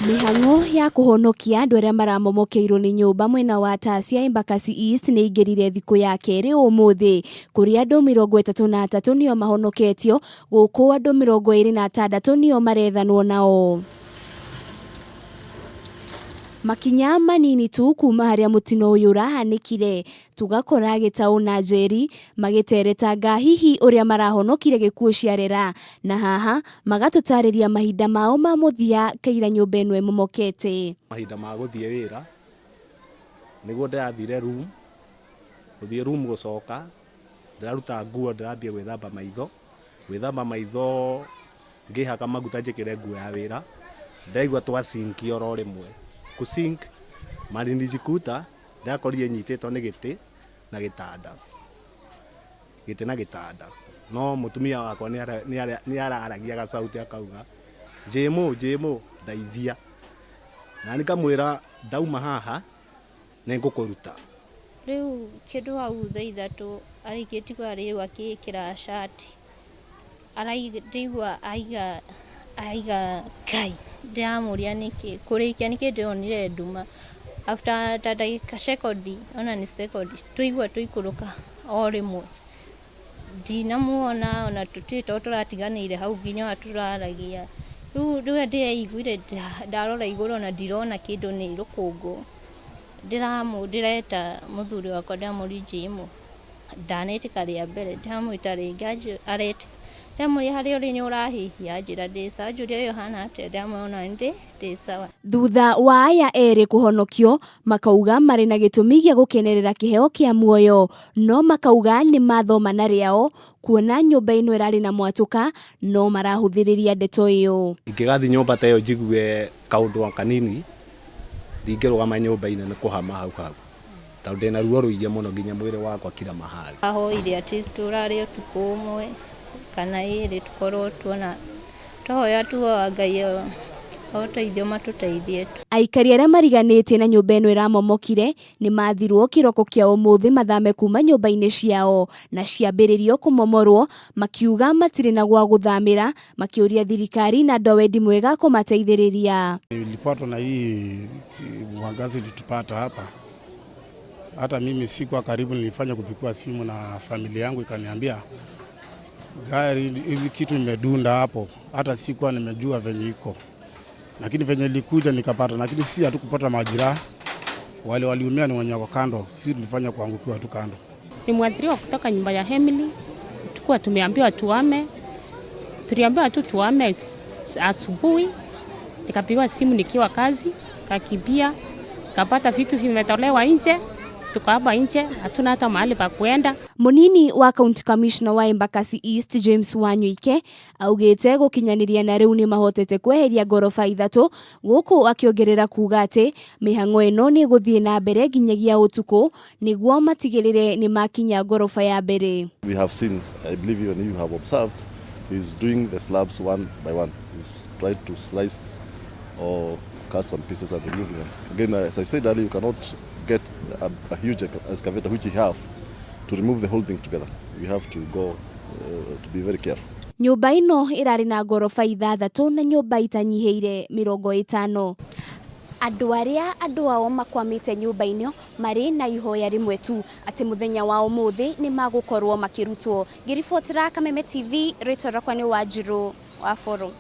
Mĩhang'o ya kũhonokia andũ arĩa maramomokeirwo nĩ nyũmba mwena wa Tasia Embakasi East nĩ ĩingĩrire thikũ ya kerĩ ũmũthĩ, kũrĩa andũ 33 nĩo mahonoketio, gũkũ andũ 26 nĩo marethanwo nao. Makinya manini tu kuma harĩa mũtino ũyũ ũrahanĩkire, tũgakora Gĩtaũ na Njeri magĩteretanga hihi ũrĩa marahonokire gĩkuũ ciarera, na haha magatũtarĩria mahinda mao ma mũthia kaira nyũmba ĩno ĩmomokete. Mahinda ma gũthiĩ wĩra nĩguo ndĩrathire room, gũthiĩ room gũcoka ndĩraruta nguo ndĩrambia gwĩthamba maitho, gwĩthamba maitho ngĩhaka maguta njĩkĩre nguo ya wĩra, ndaigua twa sink oro rĩmwe, kũ sink mahali nilijikuta ndakorire nyitĩtwo nĩ gĩtĩ na gĩtanda, gĩtĩ na gĩtanda, no mũtumia wakwa nĩ araragia gacauti akauga Jĩmũ Jĩmũ ndeithia, na niĩ ngamwĩra ndauma haha nĩ ngũkũruta. Rĩu kĩndũ hau thaa 3 arĩkĩtie rĩu akĩĩkĩra cati, ndĩigua aiga aiga Ngai, ndĩramũria nĩkĩ, kũrĩkia nĩkĩ ndĩronire nduma, after ta ndagĩka cekondi ona nĩ cekondi twaigua twaikũrũka o rĩmwe, ndinamuona ona tũtirĩ to tũratiganĩire hau nginya ũrĩa tũraragia, rĩu rĩrĩa ndĩreiguire ndarora igũrũ ona ndirona kĩndũ nĩ rũkũngũ, ndĩreta mũthuri wakwa ndĩramũria Jĩmũ, ndanetĩka rĩa mbere, ndĩramwĩta rĩngĩ aretĩka, ndĩramũria harĩa ũrĩ nĩ ũrahĩhia, anjĩra ndĩ sawa, anjũria we ũhana atĩa, ndĩramwĩra ona niĩ ndĩ sawa. Thutha wa aya erĩ kũhonokio, makauga marĩ na gĩtũmi gĩa gũkenerera kĩheo kĩa muoyo, no makauga nĩ mathoma na rĩao kuona nyũmba ĩno ĩrarĩ na mwatũka no marahũthĩrĩria ndeto ĩyo. Ingĩgathiĩ nyũmba ta ĩyo njigue kaũndũ kanini ndingĩrũgama nyũmba-inĩ nĩ kũhama hau hau tondũ ndĩna ruo rũingĩ mũno nginya mwĩrĩ wakwa kila mahali. Ahoire at least tũrare ũtukũ ũmwe kana ĩrĩ tũkorwo tuona twahoya tu Ngai ũteithio matũteithie tu. Aikari arĩa mariganĩtie na nyũmba ĩno ĩramomokire nĩ mathirwo kĩroko kĩa ũmũthĩ mathame kuma nyũmba-inĩ ciao na ciambĩrĩrio kũmomorwo, makiuga matirĩ na gwa gũthamĩra, makĩũria thirikari na andũ a wendi mwega kũmateithĩrĩria. Nilipatwa na hii mwangazi ilitupata hapa, hata mimi sikuwa karibu, nilifanya kupigiwa simu na familia yangu ikaniambia gari hivi kitu imedunda hapo, hata sikuwa nimejua venye iko, lakini venye ilikuja nikapata, lakini sisi hatukupata majeraha, wale waliumia ni wenye wako kando, sisi tulifanya kuangukiwa tu kando. Ni mwathiriwa kutoka nyumba ya Emily, tukuwa tumeambiwa tuame, tuliambiwa tu tuame asubuhi, nikapigiwa simu nikiwa kazi, kakimbia, kapata vitu vimetolewa nje, tuko hapa nje, hatuna hata mahali pa kuenda. Munini wa County Commissioner wa Embakasi East James Wanyoike augĩte gũkinyanĩria na rĩu nĩ mahotete kweheria ngoroba ithatũ, gũkũ akĩongerera kuga atĩ mĩhang'o ĩno nĩ ĩgũthiĩ na mbere nginyagia ũtukũ nĩguo matigĩrĩre nĩ makinya ngoroba ya mbere. We have seen, I believe even you have observed, he's doing the slabs one by one. He's trying to slice or cut some pieces and remove them. Again, as I said earlier, you cannot get a huge excavator, which you have, to remove the whole thing together. You have to go to be very careful. Nyũmba ĩno ĩrarĩ na ngoroba ithathatũ na nyũmba itanyihĩire 50. Andũ arĩa andũ ao makwamĩte nyũmba-inĩ marĩ na ihoya rĩmwe tu atĩ mũthenya wa ũmũthĩ nĩ magũkorwo makĩrutwo. Ngĩribotera Kameme TV, rĩtwa rĩakwa nĩ Wanjirũ wa Boro.